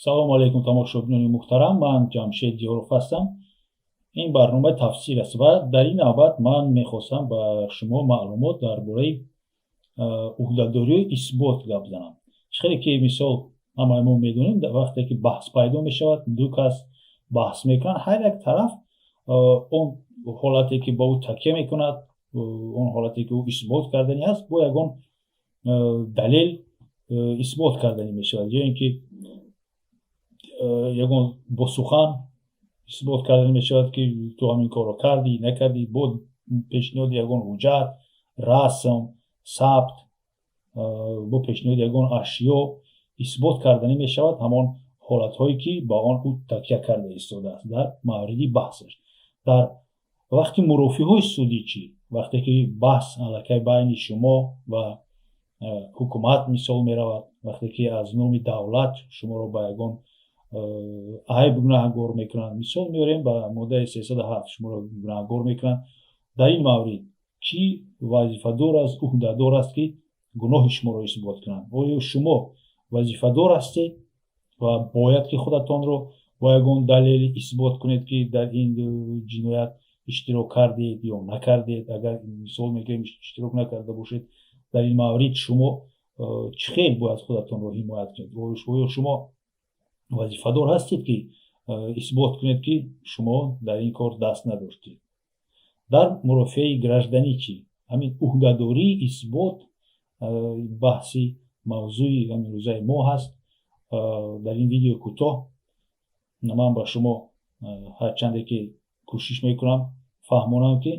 Салому алайкум, тамошобинони муҳтарам. Ман Ҷамшед Диёров ҳастам. Ин барномаи тафсир аст ва дар ин навбат ман мехостам ба шумо маълумот дар бораи уҳдадориҳои исбот гап занам. Чӣ хеле ки, мисол, ҳамаи мо медонем, вақте ки баҳс пайдо мешавад, ду кас баҳс мекунанд, ҳар як тараф он ҳолате ки ба ӯ такя мекунад, он ҳолате ки ӯ исбот кардани аст, бо ягон далел исбот карданӣ мешавад ё ин ки ягон бо сухан исбот кардан мешавад, ки ту ҳамин корро кардӣ, накардӣ, бо пешниҳоди ягон ҳуҷҷат, расм, сабт, бо пешниҳоди ягон ашё исбот карданӣ мешавад ҳамон ҳолатҳое, ки ба он ӯ такя карда истодааст дар мавриди баҳсаш. Дар вақти мурофиаҳои судӣ чӣ? Вақте ки баҳс аллакай байни шумо ва ҳукумат, мисол, меравад, вақте ки аз номи давлат шуморо ба ягон айб гунаҳгор мекунанд, мисол меорем, ба моддаи 307 шуморо гунаҳгор мекунанд, дар ин маврид кӣ вазифадор аст, уҳдадор аст, ки гуноҳи шуморо исбот кунанд? Оё шумо вазифадор ҳастед ва бояд ки худатонро бо ягон далел исбот кунед, ки дар ин ҷиноят иштирок кардед ё накардед? Агар, мисол мегӯем, иштирок накарда бошед, дар ин маврид шумо чӣ хел бояд худатонро ҳимоят кунед? Оё шумо вазифадор ҳастед, ки исбот кунед, ки шумо дар ин кор даст надоштед? Дар мурофиаи гражданӣ чӣ? Ҳамин уҳдадории исбот баҳси мавзӯи ҳамин мо ҳаст. Дар ин видеои кӯтоҳ ман ба шумо ҳарчанде ки кӯшиш мекунам фаҳмонам, ки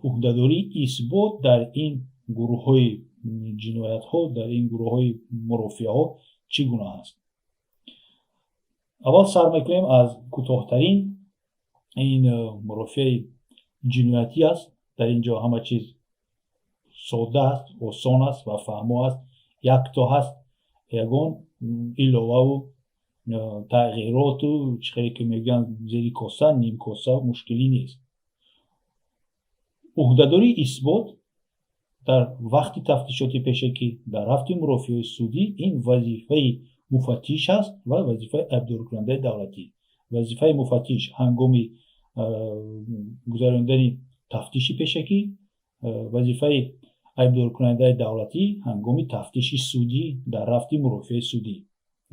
уҳдадории исбот дар ин гурӯҳҳои ҷиноятҳо, дар ин гурӯҳҳои мурофиаҳо чӣ гуна аст. Аввал сар мекунем аз кӯтоҳтарин, ин мурофиаи ҷиноятӣ аст. Дар ин ҷо ҳама чиз сода аст, осон аст ва фаҳмо аст, якто ҳаст, ягон иловаву тағйироту, чӣ хеле ки мегӯянд, зери коса, нимкоса, мушкилӣ нест. Уҳдадории исбот дар вақти тафтишоти пешакӣ, дар рафти мурофиаи судӣ ин вазифаи муфаттиш аст ва вазифаи айбдоркунандаи давлатӣ. Вазифаи муфаттиш ҳангоми гузаронидани тафтиши пешакӣ, вазифаи айбдоркунандаи давлатӣ ҳангоми тафтиши судӣ, дар рафти мурофиаи судӣ.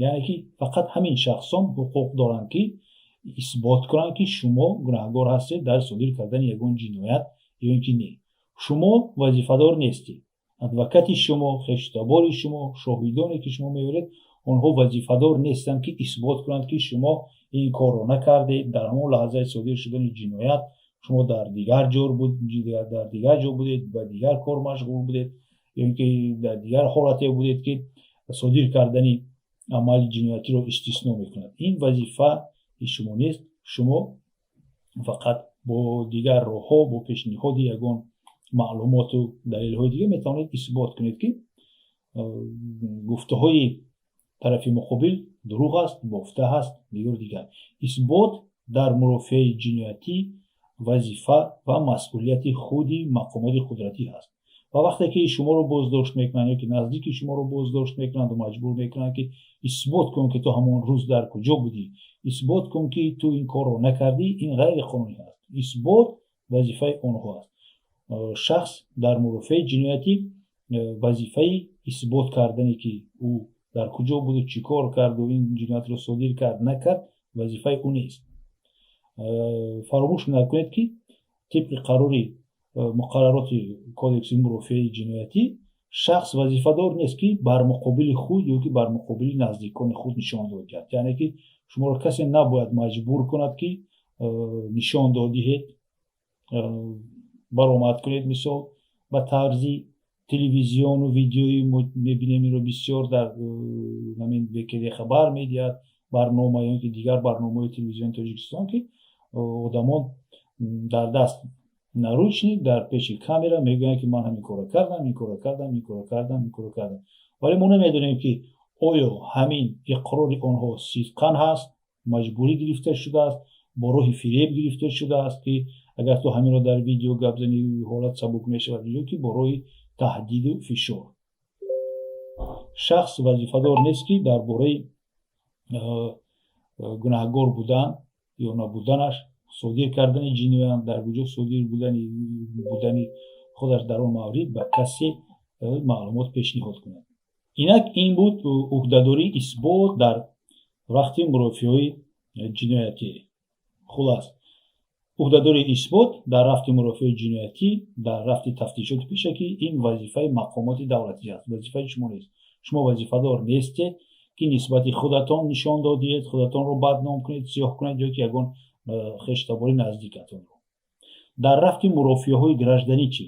Яъне ки фақат ҳамин шахсон ҳуқуқ доранд, ки исбот кунанд, ки шумо гунаҳгор ҳастед дар содир кардани ягон ҷиноят ё ин ки не. Шумо вазифадор нестед. Адвокати шумо, хештабори шумо, шоҳидоне, ки шумо меоред, онҳо вазифадор нестанд, ки исбот кунанд, ки шумо ин корро накардед, дар ҳамон лаҳзаи содир шудани ҷиноят шумо дар дигар ҷо будед, ба дигар кор машғул будед ё ин ки дар дигар ҳолате будед, ки содир кардани амали ҷиноятиро истисно мекунад. Ин вазифаи шумо нест. Шумо фақат бо дигар роҳҳо, бо пешниҳоди ягон маълумоту далелҳои дигар метавонед исбот кунед, ки гуфтаҳои тарафи муқобил дурӯғ аст, бофта ҳаст, дигару дигар. Исбот дар мурофиаи ҷиноятӣ вазифа ва масъулияти худи мақомоти қудратӣ ҳаст. Ва вақте ки шуморо боздошт мекунанд ё ки наздики шуморо боздошт мекунанду маҷбур мекунанд, ки исбот кун, ки ту ҳамон рӯз дар куҷо будӣ, исбот кун, ки ту ин корро накардӣ, ин ғайриқонунӣ аст. Исбот вазифаи онҳо аст. Шахс дар мурофиаи ҷиноятӣ вазифаи исбот кардане, ки ӯ дар куҷо буду чӣ кор карду ин ҷиноятро содир кард, накард, вазифаи ӯ нест. Фаромӯш накунед, ки тибқи қарори муқаррароти Кодекси мурофиаи ҷиноятӣ шахс вазифадор нест, ки бар муқобили худ ё ки бар муқобили наздикони худ нишон додиҳад. Яъне ки шуморо касе набояд маҷбур кунад, ки нишон додиҳед, баромад кунед. Мисол, ба тарзи телевизиону видеоӣ мебинем инро бисёр, дар ҳамин ВКВ хабар медиҳад барнома ё ки дигар барномаҳои телевизиони Тоҷикистон, ки одамон дар даст наручник, дар пеши камера мегӯянд, ки ман ҳамин корро кардам, ин корро кардам, ин корро кардам, ин корро кардам. Вале мо намедонем, ки оё ҳамин иқрори онҳо сидқан ҳаст, маҷбурӣ гирифта шудааст, бо роҳи фиреб гирифта шудааст, ки агар ту ҳаминро дар видео гап занӣ, ҳолат сабук мешавад, ё ки бо роҳи таҳдиду фишор. Шахс вазифадор нест, ки дар бораи Гунаҳгор будан ё набуданаш, содир кардани ҷиноят, дар куҷо содир будани худаш, дар он маврид ба касе маълумот пешниҳод кунад. Инак, ин буд уҳдадории исбот дар вақти мурофиаҳои ҷиноятӣ. Хулас, уҳдадории исбот дар рафти мурофиаи ҷиноятӣ, дар рафти тафтишоти пешакӣ ин вазифаи мақомоти давлатӣ аст, вазифаи шумо нест. Шумо вазифадор нестед, ки нисбати худатон нишон додиед, худатонро бадном кунед, сиёҳ кунед ё ки ягон хештабори наздикатонро. Дар рафти мурофиаҳои гражданӣ чӣ?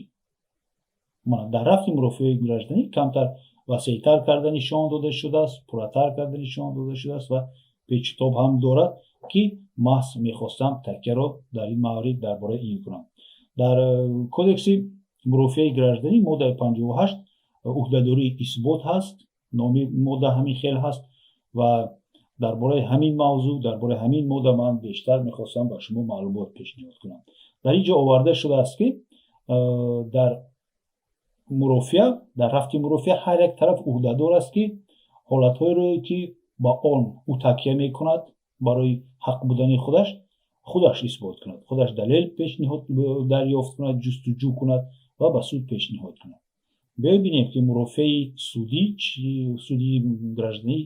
Дар рафти мурофиаҳои гражданӣ камтар васеътар карда нишон дода шудааст, пурратар карда нишон дода шудааст ва печутоб ҳам дорад, ки маҳз мехостам такяро дар ин маврид дар бораи ин кунам. Дар кодекси мурофиаи гражданӣ, моддаи 58, уҳдадории исбот ҳаст, номи модда ҳамин хел ҳаст ва дар бораи ҳамин мавзӯъ, дар бораи ҳамин модда ман бештар мехостам ба шумо маълумот пешниҳод кунам. Дар ин ҷо оварда шудааст, ки дар мурофиа, дар рафти мурофиа ҳар як тараф уҳдадор аст, ки ҳолатҳоеро, ки ба он ӯ такя мекунад барои ҳақ будани худаш, худаш исбот кунад, худаш далел пешниҳод, дарёфт кунад, ҷустуҷӯ кунад ва ба суд пешниҳод кунад. Бибинем, ки мурофиаи судӣ, суди гражданӣ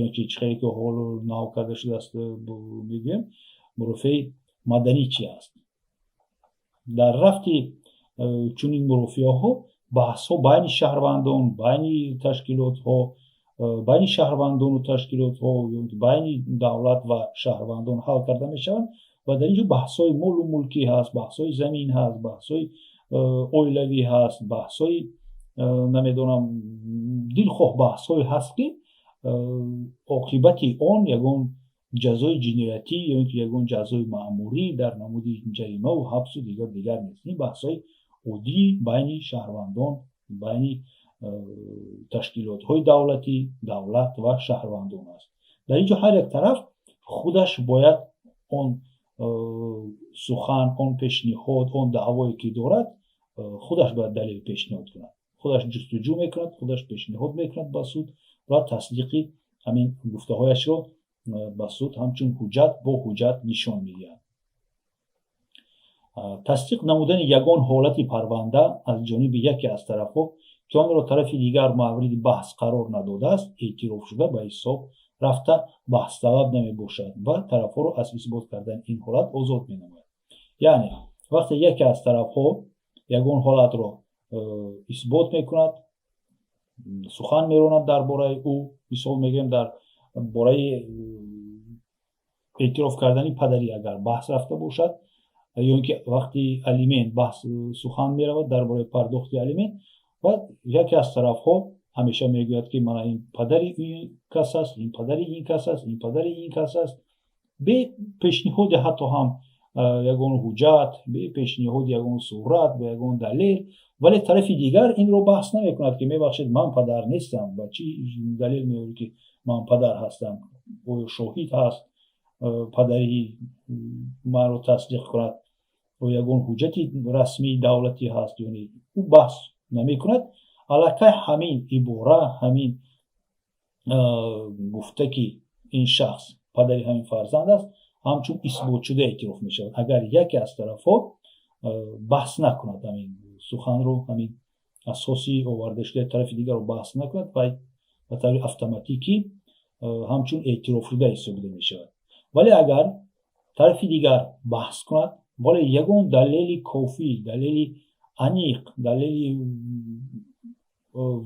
ё ки чӣ хеле ки ҳоло нав карда шудааст мегӯем, мурофиаи маданӣ чи аст. Дар рафти чунин мурофиаҳо баҳсҳо байни шаҳрвандон, байни ташкилотҳо, байни шаҳрвандону ташкилотҳо ё байни давлат ва шаҳрвандон ҳал карда мешаванд ва дар ин ҷо баҳсҳои молу мулкӣ ҳаст, баҳсҳои замин ҳаст, баҳсҳои оилавӣ ҳаст, баҳсҳои намедонам, дилхоҳ баҳсҳое ҳаст, ки оқибати он ягон ҷазои ҷиноятӣ ё ин ки ягон ҷазои маъмурӣ дар намуди ҷаримаву ҳабсу дигар дигар нест. Ин баҳсҳои оддӣ байни шаҳрвандон, байни ташкилотҳои давлатӣ, давлат ва шаҳрвандон аст. Дар ин ҷо ҳар як тараф худаш бояд он сухан, он пешниҳод, он даъвое ки дорад, худаш бояд далел пешниҳод кунад, худаш ҷустуҷӯ мекунад, худаш пешниҳод мекунад ба суд ва тасдиқи ҳамин гуфтаҳояшро ба суд ҳамчун ҳуҷҷат, бо ҳуҷҷат нишон медиҳад. Тасдиқ намудани ягон ҳолати парванда аз ҷониби яке аз тарафҳо, ки онро тарафи дигар мавриди баҳс қарор надодааст, эътирофшуда ба ҳисоб рафта, баҳсталаб намебошад ва тарафҳоро аз исбот кардани ин ҳолат озод менамояд. Яъне вақте яке аз тарафҳо ягон ҳолатро исбот мекунад, сухан меронад дар бораи ӯ, мисол мегӯем, дар бораи эътироф кардани падарӣ агар баҳс рафта бошад ё ин ки вақти алимент баҳс сухан меравад, дар бораи пардохти алимент, ва яке аз тарафҳо ҳамеша мегӯяд, ки мана ин падари ин кас аст, ин падари ин кас аст, ин падари ин кас аст, бе пешниҳоди ҳатто ҳам ягон ҳуҷҷат, бе пешниҳоди ягон сурат, бе ягон далел. Вале тарафи дигар инро баҳс намекунад, ки мебахшед, ман падар нестам, ба чӣ далел меорӣ, ки ман падар ҳастам? Оё шоҳид ҳаст, падари маро тасдиқ кунад? Оё ягон ҳуҷҷати расмии давлатӣ ҳаст ё не? Ӯ баҳс намекунад. Аллакай ҳамин ибора, ҳамин гуфта, ки ин шахс падари ҳамин фарзанд аст, ҳамчун исботшуда эътироф мешавад, агар яке аз тарафҳо баҳс накунад, ҳамин суханро, ҳамин асоси овардашудаи тарафи дигарро баҳс накунад, вай ба таври автоматикӣ ҳамчун эътирофшуда ҳисобида мешавад. Вале агар тарафи дигар баҳс кунад, вале ягон далели кофӣ, далели аниқ, далели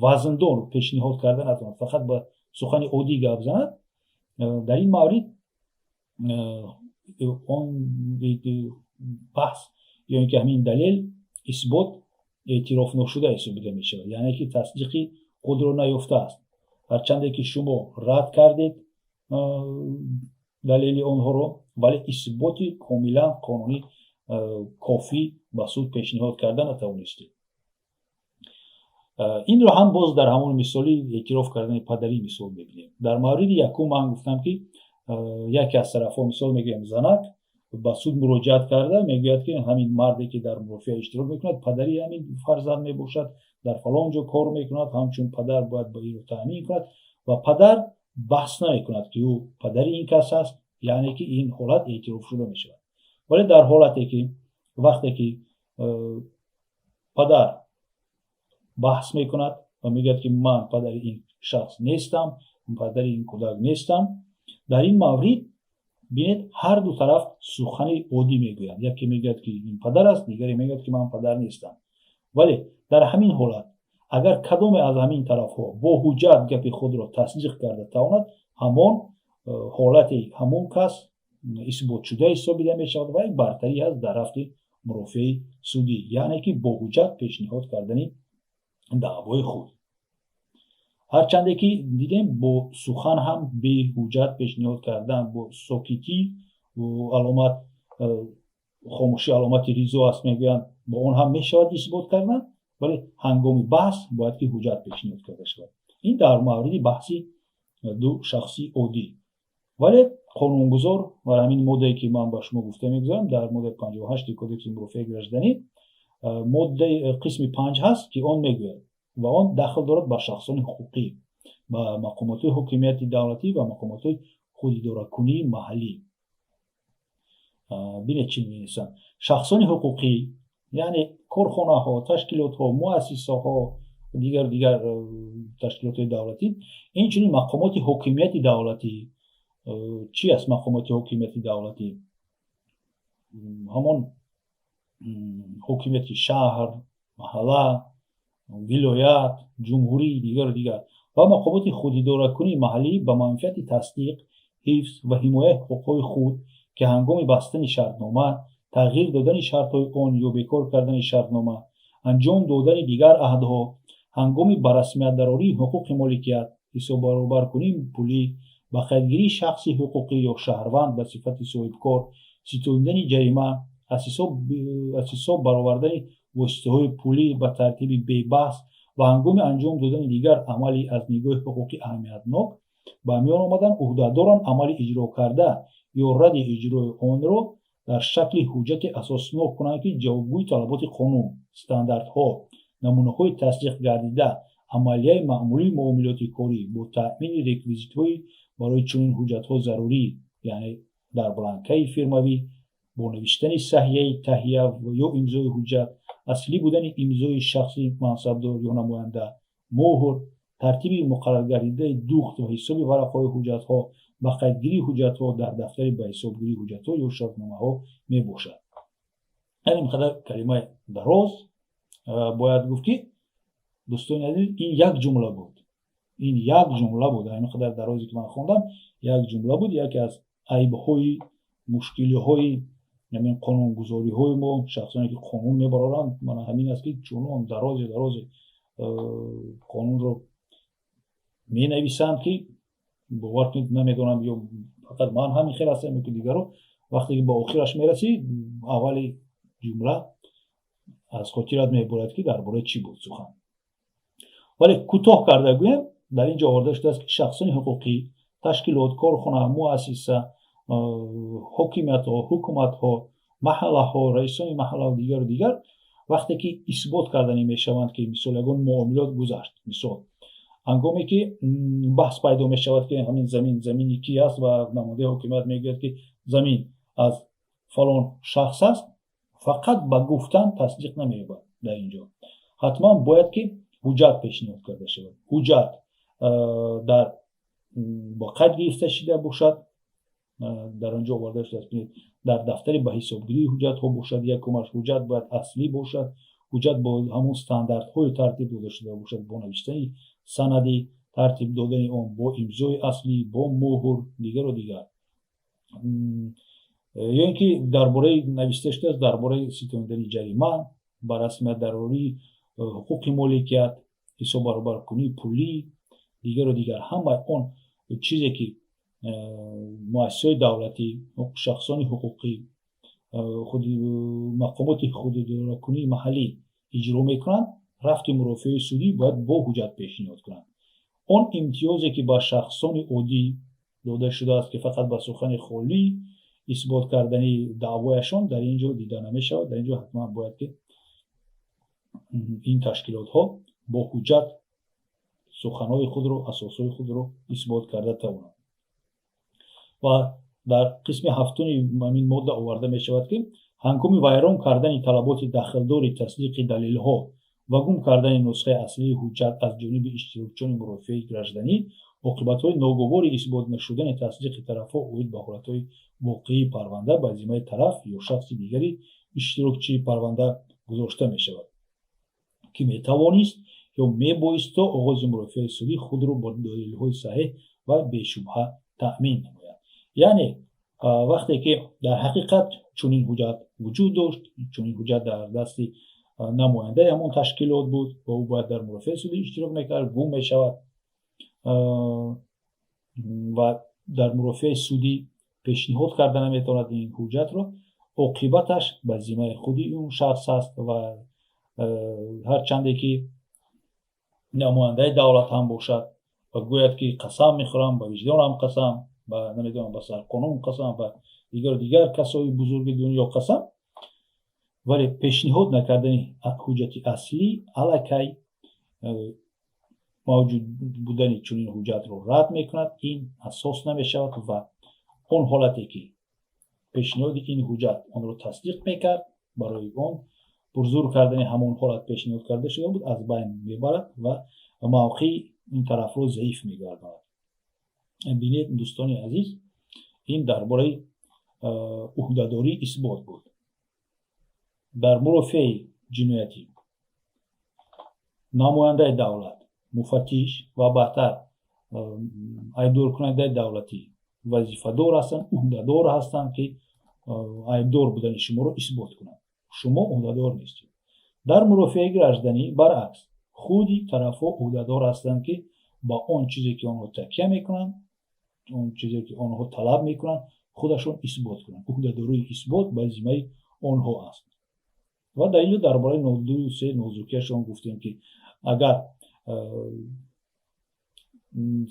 вазндор пешниҳод карда натавонад, фақат ба сухани оддӣ гап занад, дар ин маврид он баҳс ё ин ки ҳамин далел, исбот эътирофношуда ҳисобида мешавад, яъне ки тасдиқи худро наёфтааст. Ҳарчанде ки шумо рад кардед далели онҳоро, вале исботи комилан қонунӣ, кофӣ ба суд пешниҳод карда натавонистед. Инро ҳам боз дар ҳамон мисоли эътироф кардани падарӣ мисол мебинем. Дар мавриди якум ман гуфтам, ки яке аз тарафҳо, мисол мегӯем, занак ба суд муроҷиат карда мегӯяд, ки ҳамин марде, ки дар мурофиа иштирок мекунад, падари ҳамин фарзанд мебошад, дар фалон ҷо кор мекунад, ҳамчун падар бояд ба инро таъмин кунад ва падар Баҳс намекунад, ки ӯ падари ин кас аст, яъне ки ин ҳолат эътирофшуда мешавад. Вале дар ҳолате ки вақте ки падар баҳс мекунад ва мегӯяд, ки ман падари ин шахс нестам, падари ин кӯдак нестам, дар ин маврид, бинед, ҳар ду тараф сухани оддӣ мегӯянд. Яке мегӯяд, ки ин падар аст, дигаре мегӯяд, ки ман падар нестам. Вале дар ҳамин ҳолат агар кадоме аз ҳамин тарафҳо бо ҳуҷҷат гапи худро тасдиқ карда тавонад, ҳамон ҳолати ҳамон кас исботшуда ҳисобида мешавад ва як бартарӣ ҳаст дар рафти мурофиаи судӣ, яъне ки бо ҳуҷҷат пешниҳод кардани даъвои худ. Ҳарчанде ки дидем, бо сухан ҳам беҳуҷҷат пешниҳод кардан, бо сокитӣ, аломат хомӯшӣ аломати ризо аст мегӯянд, бо он ҳам мешавад исбот кардан, вале ҳангоми баҳс бояд ки ҳуҷҷат пешниҳод карда шавад. Ин дар мавриди баҳси ду шахси оддӣ. Вале қонунгузор ва ҳамин моддае, ки ман ба шумо гуфта мегузорам, дар моддаи 58-и Кодекси мурофиаи гражданӣ моддаи қисми 5 ҳаст, ки он мегӯяд ва он дахл дорад ба шахсони ҳуқуқӣ, ба мақомоти ҳокимияти давлатӣ ва мақомоти худидоракунии маҳаллӣ. Бинед, чӣ менависанд: шахсони ҳуқуқӣ, яъне корхонаҳо, ташкилотҳо, муассисаҳо, дигар дигар ташкилотҳои давлатӣ, инчунин мақомоти ҳокимияти давлатӣ. Чӣ аст мақомоти ҳокимияти давлатӣ? Ҳамон ҳокимияти шаҳр, маҳалла, вилоят, ҷумҳурӣ, дигару дигар ва мақомоти худидоракунии маҳаллӣ ба манфиати тасдиқ, ҳифз ва ҳимояи ҳуқуқҳои худ, ки ҳангоми бастани шартнома, тағйир додани шартҳои он ё бекор кардани шартнома, анҷом додани дигар аҳдҳо, ҳангоми ба расмият дарории ҳуқуқи моликият, ҳисоббаробаркунии пулӣ, ба қайдгирии шахси ҳуқуқӣ ё шаҳрванд ба сифати соҳибкор, ситонидани ҷарима, аз ҳисоб баровардани воситаҳои пулӣ ба тартиби бебаҳс ва ҳангоми анҷом додани дигар амали аз нигоҳи ҳуқуқӣ аҳамиятнок ба миён омадан, ӯҳдадоранд амали иҷрокарда ё радди иҷрои онро дар шакли ҳуҷҷате асоснок кунанд, ки ҷавобгӯи талаботи қонун, стандартҳо, намунаҳои тасдиқ гардида, амалияи маъмулии муомилоти корӣ бо таъмини реквизитҳои барои чунин ҳуҷҷатҳо зарурӣ, яъне дар бланкаи фирмавӣ бо навиштани саҳияи таҳия ё имзои ҳуҷҷат, аслӣ будани имзои шахси мансабдор ё намоянда, муҳр, тартиби муқарраргардидаи духт ва ҳисоби варақаҳои ҳуҷҷатҳо, ба қайдгирии ҳуҷҷатҳо дар дафтари ба ҳисобгирии ҳуҷҷатҳо ё шартномаҳо мебошад. Ин қадар калимаи дароз. Бояд гуфт, ки, дӯстони азиз, ин як ҷумла буд, ин як ҷумла буд. Ин қадар дарозе, ки ман хондам, як ҷумла буд. Яке аз айбҳои, мушкилиҳои ҳамин қонунгузориҳои мо, шахсоне ки қонун мебароранд, мана ҳамин аст, ки чунон дарозе дарозе қонунро менависанд, ки бовар кунед, намедонам, ё фақат ман ҳамин хел ҳастам ё ки дигаро, вақте ки ба охираш мерасӣ, аввали ҷумла аз хотират меборад, ки дар бораи чӣ буд сухан. Вале кӯтоҳ карда гӯем, дар ин ҷо оварда шудааст, ки шахсони ҳуқуқӣ, ташкилот, корхона, муассиса, ҳокимиятҳо, ҳукуматҳо, маҳаллаҳо, раисони маҳалла, дигару дигар, вақте ки исбот карданӣ мешаванд, ки мисол ягон муомилот гузашт, мисол ҳангоме ки баҳс пайдо мешавад, ки ҳамин замин замини ки аст ва намояндаи ҳокимият мегӯяд, ки замин аз фалон шахс аст, фақат ба гуфтан тасдиқ намеёбад. Дар ин ҷо ҳатман бояд ки ҳуҷҷат пешниҳод карда шавад, ҳуҷҷат дар ба қайд гирифта шуда бошад. Дар он ҷо оварда шудааст, бинед, дар дафтари ба ҳисобгирии ҳуҷҷатҳо бошад. Якумаш, ҳуҷҷат бояд аслӣ бошад, ҳуҷҷат бо ҳамон стандартҳои тартиб дода шуда бошад, бо навиштани санади тартиб додани он, бо имзои аслӣ, бо муҳр, дигару дигар. Ё ин ки дар бораи нависта шудааст, дар бораи ситонидани ҷарима, ба расмият дарории ҳуқуқи моликият, ҳисоббаробаркунии пулӣ, дигару дигар. Ҳамаи он чизе, ки муассисаҳои давлатӣ, шахсони ҳуқуқӣ, мақомоти худидоракунии маҳаллӣ иҷро мекунанд, рафти мурофиаи судӣ бояд бо ҳуҷҷат пешниҳод кунанд. Он имтиёзе, ки ба шахсони оддӣ дода шудааст, ки фақат ба сухани холӣ исбот кардани даъвояшон, дар ин ҷо дида намешавад. Дар ин ҷо ҳатман бояд ки ин ташкилотҳо бо ҳуҷҷат Суханҳои худро, асосҳои худро исбот карда тавонад. Ва дар қисми ҳафтуми ҳамин модда оварда мешавад, ки ҳангоми вайрон кардани талаботи дахлдори тасдиқи далелҳо ва гум кардани нусхаи аслии ҳуҷҷат аз ҷониби иштирокчиёни мурофиаи гражданӣ, оқибатҳои ногувори исбот нашудани тасдиқи тарафҳо оид ба ҳолатҳои воқеии парванда ба зиммаи тараф ё шахси дигари иштирокчии парванда гузошта мешавад, ки метавонист ё мебоист то оғози мурофиаи судӣ худро бо далелҳои саҳеҳ ва бешубҳа таъмин намояд. Яъне вақте ки дар ҳақиқат чунин ҳуҷҷат вуҷуд дошт, чунин ҳуҷҷат дар дасти намояндаи ҳамон ташкилот буд ва ӯ бояд дар мурофиаи судӣ иштирок мекард, гум мешавад ва дар мурофиаи судӣ пешниҳод карда наметавонад ин ҳуҷҷатро, оқибаташ ба зиммаи худи он шахс аст. Ва ҳарчанде ки намояндаи давлат ҳам бошад ва гӯяд, ки қасам мехӯрам, ба виҷдонам қасам, ба намедонам, ба сарқонун қасам, ба дигару дигар касои бузурги дунё қасам, вале пешниҳод накардани ҳуҷҷати аслӣ аллакай мавҷуд будани чунин ҳуҷҷатро рад мекунад. Ин асос намешавад ва он ҳолате ки пешниҳоди ин ҳуҷҷат онро тасдиқ мекард, барои он пурзур кардани ҳамон ҳолат пешниҳод карда шуда буд, аз байн мебарад ва мавқеи ин тарафро заиф мегардонад. Бинед, дӯстони азиз, ин дар бораи ӯҳдадории исбот буд. Дар мурофиаи ҷиноятӣ намояндаи давлат, муфаттиш ва баъдтар айбдоркунандаи давлатӣ вазифадор ҳастанд, ӯҳдадор ҳастанд, ки айбдор будани шуморо исбот кунанд. Шумо ӯҳдадор нестед. Дар мурофиаи гражданӣ, баръакс, худи тарафҳо ӯҳдадор ҳастанд, ки ба он чизе ки онҳо такя мекунанд, он чизе ки онҳо талаб мекунанд, худашон исбот кунанд. Ӯҳдадории исбот ба зиммаи онҳо аст. Ва дар ин ҷо дар бораи ду се нозукиашон гуфтем, ки агар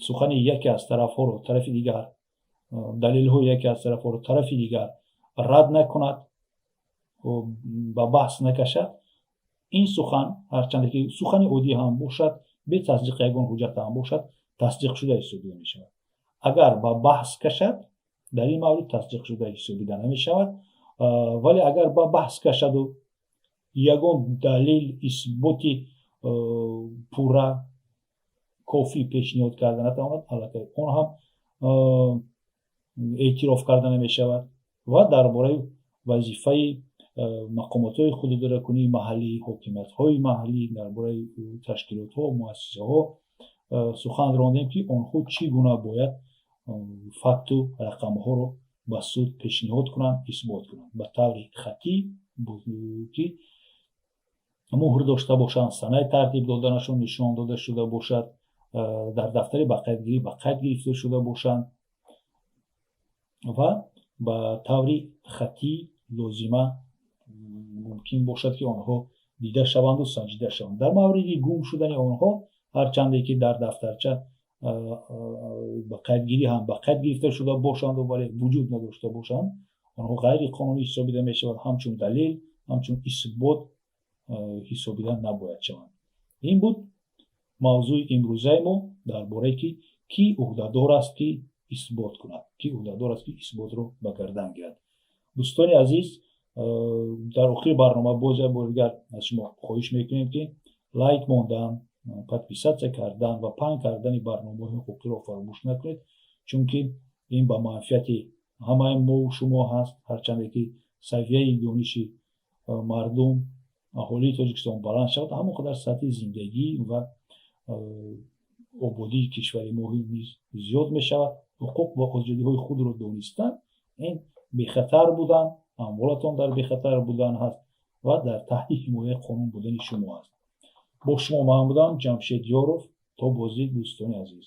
сухани яке аз тарафҳоро тарафи дигар, далелҳои яке аз тарафҳоро тарафи дигар рад накунад, ба баҳс накашад, ин сухан, ҳарчанде ки сухани оддӣ ҳам бошад, бе тасдиқи ягон ҳуҷҷат ҳам бошад, тасдиқшуда ҳисобида мешавад. Агар ба баҳс кашад, дар ин маврид тасдиқшуда ҳисобида намешавад. Вале агар ба баҳс кашаду ягон далел, исботи пурра, кофӣ пешниҳод карда натавонад, аллакай он ҳам эътироф карда намешавад. Ва дар бораи вазифаи мақомотҳои худидоракунии маҳаллӣ, ҳокимиятҳои маҳаллӣ, дар бораи ташкилотҳо, муассисаҳо сухан рондем, ки онҳо чӣ гуна бояд факту рақамҳоро ба суд пешниҳод кунанд, исбот кунанд ба таври хаттӣ, ки муҳр дошта бошанд, санаи тартиб доданашон нишон дода шуда бошад, дар дафтари ба қайдгирӣ ба қайд гирифта шуда бошанд ва ба таври хаттӣ лозима мумкин бошад, ки онҳо дида шаванду санҷида шаванд. Дар мавриди гум шудани онҳо, ҳарчанде ки дар дафтарча ба қайдгирӣ ҳам ба қайд гирифта шуда бошанду, вале вуҷуд надошта бошанд, онҳо ғайриқонунӣ ҳисобида мешавад, ҳамчун далел, ҳамчун исбот ҳисобида набояд шаванд. Ин буд мавзӯи имрӯзаи мо дар бораи ки кӣ ӯҳдадор аст, ки исбот кунад, кӣ ӯҳдадор аст, ки исботро ба гардан гирад. Дӯстони азиз, дар охири барнома боз як бори дигар аз шумо хоҳиш мекунем, ки лайк мондан, подписаться кардан ва паҳн кардани барномаҳои ҳуқуқиро фаромӯш накунед, чунки ин ба манфиати ҳамаи мову шумо ҳаст. Ҳарчанде ки савияи дониши мардум, аҳолии Тоҷикистон баланд шавад, ҳамон қадар сатҳи зиндагӣ ва ободии кишвари мо низ зиёд мешавад. Ҳуқуқ ва озодиҳои худро донистан — ин бехатар будан, амволатон дар бехатар будан ҳаст ва дар таҳти ҳимояи қонун будани шумо аст. Бо шумо ман будам, Ҷамшед Ёров. То боздид, дӯстони азиз.